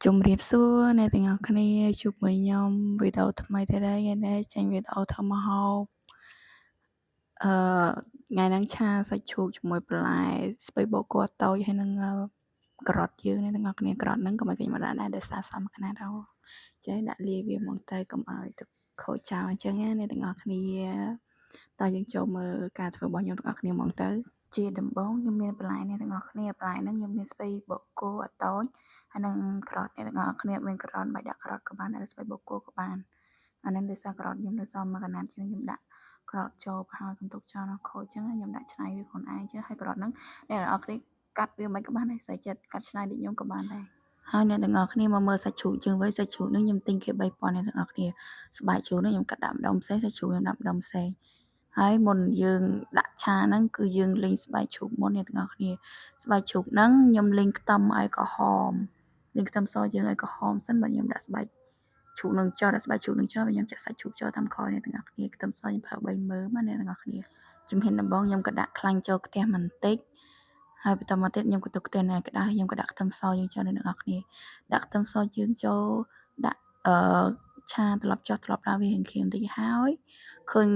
ជំរាបសួរអ្នកទាំងអស់គ្នាជួបមួយខ្ញុំវីដេអូថ្មីទៀតហើយថ្ងៃនេះចេញវីដេអូធ្វើម្ហូបអឺថ្ងៃហ្នឹងឆាសាច់ជ្រូកជាមួយបន្លែស្ពៃបូកគោតូចហើយនឹងការ៉ុតយើងអ្នកទាំងអស់គ្នាការ៉ុតហ្នឹងក៏មិនគេមកដាក់ដែរដោយសារសមកណាត់អូចេះដាក់លាយវាហ្មងទៅកុំឲ្យទឹកខូចចោលអញ្ចឹងណាអ្នកទាំងអស់គ្នាតោះយើងចូលមើលការធ្វើរបស់ខ្ញុំទាំងអស់គ្នាហ្មងទៅជាដំបូងខ្ញុំមានបន្លែអ្នកទាំងអស់គ្នាបន្លែហ្នឹងខ្ញុំមានស្ពៃបូកគោអតូចហើយនឹងការ៉ុតអ្នកទាំងអស់គ្នាមានការ៉ុតមិនដាក់ការ៉ុតក៏បានដាក់ស្ពៃបូកគោក៏បានអាហ្នឹងដោយសារការ៉ុតខ្ញុំនៅសល់មួយកណាត់ជាងខ្ញុំដាក់ការ៉ុតចូលប្រហើយកុំទុកចោលដល់ខូចអញ្ចឹងខ្ញុំដាក់ឆ្នៃវាខ្លួនឯងអញ្ចឹងហើយការ៉ុតហ្នឹងអ្នកទាំងអស់គ្នាកាត់វាមិនក៏បានដែរស្អីចិត្តកាត់ឆ្នៃដូចខ្ញុំក៏បានដែរហើយអ្នកទាំងអស់គ្នាមកមើលសាច់ជ្រូកយើងវិញសាច់ជ្រូកហ្នឹងខ្ញុំទិញគេ3000អ្នកទាំងអស់គ្នាស្បែកជ្រូកហ្នឹងខ្ញុំកាត់ដាក់ម្ដុំផ្សេងសាច់ជ្រូកខ្ញុំដាក់ម្ដុំផ្សេងហើយមុនយើងដាក់ឆាហ្នឹងគឺយើងលីងស្បែកជ្រូកមុនអ្នកទាំងអស់គ្នាស្បែកជ្រូកហ្នឹងខ្ញុំលីងខ្ទឹមឲ្យក្រហមលីងខ្ទឹមសយើងឲ្យក្រហមសិនបើខ្ញុំដាក់ស្បែកជ្រូកនឹងចោលដាក់ស្បែកជ្រូកនឹងចោលខ្ញុំចាក់សាច់ជ្រូកចូលតាមក្រោយអ្នកទាំងអស់គ្នាខ្ទឹមសខ្ញុំប្រើ3មើមណាអ្នកទាំងអស់គ្នាជំហានដំបូងខ្ញុំក៏ដាក់ខ្លាញ់ចូលខ្ទះបន្តិចហើយបន្តមកទៀតខ្ញុំក៏ទុកខ្ទះនៅក្តៅខ្ញុំក៏ដាក់ខ្ទឹមសយើងចូលអ្នកទាំងអស់គ្នាដាក់ខ្ទឹមសយើងចូលដាក់អឺឆាត្រឡប់ចុះត្រឡប់ឡើងវារៀងក្រៀមតិចហើយឃើញ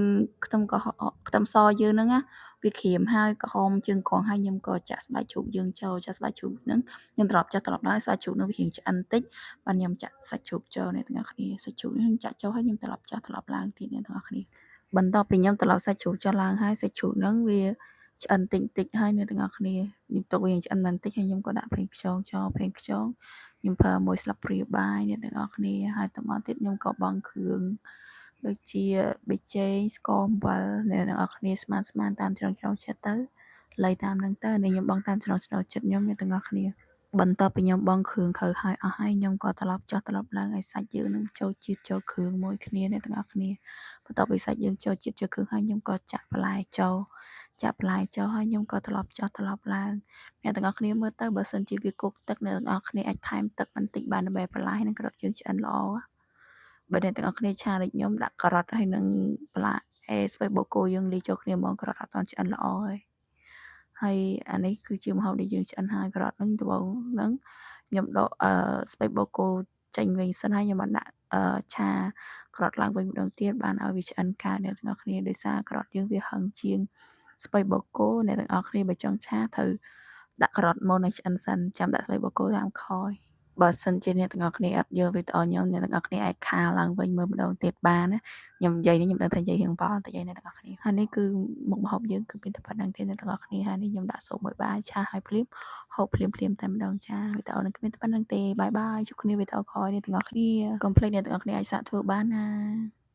ខ្ទឹមក្រហមខ្ទឹមសយើងហ្នឹងណាវាក្រៀមហើយក្រហមជើងក្រងហើយខ្ញុំក៏ចាក់ស្បែកជ្រូកយើងចូលចាក់ស្បែកជ្រូកហ្នឹងខ្ញុំត្រឡប់ចុះត្រឡប់ឡើងស្បែកជ្រូកហ្នឹងវារៀងឆ្អិនតិចបាទខ្ញុំចាក់សាច់ជ្រូកចូលអ្នកទាំងអស់គ្នាសាច់ជ្រូកនេះខ្ញុំចាក់ចូលហើយខ្ញុំត្រឡប់ចុះត្រឡប់ឡើងទៀតអ្នកទាំងអស់គ្នាបន្ទាប់ពីខ្ញុំត្រឡប់សាច់ជ្រូកចុះឡើងហើយសាច់ជ្រូកហ្នឹងវាឆ្អិនតិចតិចហើយអ្នកទាំងអស់គ្នាខ្ញុំទុកវាឆ្អិនបន្តិចហើយខ្ញុំក៏ដាក់ប្រេងខ្យងចូលប្រេងខ្យងខ្ញុំប្រើមួយស្លាបព្រាបាយអ្នកទាំងអស់គ្នាហើយតមកទៀតខ្ញុំក៏បង់គ្រឿងដូចជាប៊ីចេងស្ករអំបិលអ្នកទាំងអស់គ្នាស្មានស្មានតាមច្រងច្រងចិត្តទៅលៃតាមនឹងទៅនេះខ្ញុំបង់តាមច្រងច្រងចិត្តខ្ញុំអ្នកទាំងអស់គ្នាបន្ទាប់ពីខ្ញុំបង់គ្រឿងខៅហើយអស់ហើយខ្ញុំក៏ត្រឡប់ចុះត្រឡប់ឡើងឲ្យសាច់យើងនឹងចូលជាតិចូលគ្រឿងមួយគ្នាអ្នកទាំងអស់គ្នាបន្ទាប់ពីសាច់យើងចូលជាតិចូលគ្រឿងហើយខ្ញុំក៏ចាក់បន្លែចូលចាក់បន្លែចូលហើយខ្ញុំក៏ត្រឡប់ចុះត្រឡប់ឡើងអ្នកទាំងអស់គ្នាមើលទៅបើសិនជាវាគុកទឹកអ្នកទាំងអស់គ្នាអាចថែមទឹកបន្តិចបានដើម្បីបន្លែនិងការ៉ុតយើងឆ្អិនល្អបើអ្នកទាំងអស់គ្នាឆាដូចខ្ញុំដាក់ការ៉ុតហើយនឹងបន្លែអេស្ពៃបូកូយើងលាយចូលគ្នាហ្មងការ៉ុតអត់ទាន់ឆ្អិនល្អទេហើយអានេះគឺជាម្ហូបដែលយើងឆ្អិនហើយការ៉ុតហ្នឹងដំបូងហ្នឹងខ្ញុំដកអឺស្ពៃបូកូចេញវិញសិនហើយខ្ញុំបានដាក់អឺឆាការ៉ុតឡើងវិញម្ដងទៀតបានឲ្យវាឆ្អិនកើតអ្នកទាំងអស់គ្នាដោយសារការ៉ុតយើងវាហឹងជាងស្ពៃបូកូអ្នកទាំងអស់គ្នាបើចង់ឆាត្រូវដាក់ការ៉ុតមុនឲ្យឆ្អិនសិនចាំដាក់ស្ពៃបូកូតាមក្រោយបើសិនជាអ្នកទាំងអស់គ្នាអត់យល់វីដេអូខ្ញុំអ្នកទាំងអស់គ្នាអាចខាឡើងវិញមើលម្ដងទៀតបានណាខ្ញុំនិយាយនេះខ្ញុំដឹងថានិយាយរឿងបល់តិចឯអ្នកទាំងអស់គ្នាហើយនេះគឺមុខម្ហូបយើងគឺមានតែប៉ុណ្្នឹងទេអ្នកទាំងអស់គ្នាហើយនេះខ្ញុំដាក់ស៊ុបមួយបាយឆាឲ្យភ្លាមហូបភ្លាមភ្លាមតែម្ដងចាវីដេអូនេះគឺមានតែប៉ុណ្្នឹងទេបាយបាយជួបគ្នាវីដេអូក្រោយអ្នកទាំងអស់គ្នាកុំភ្លេចអ្នកទាំងអស់គ្នាអាចសាកធ្វើបានណា។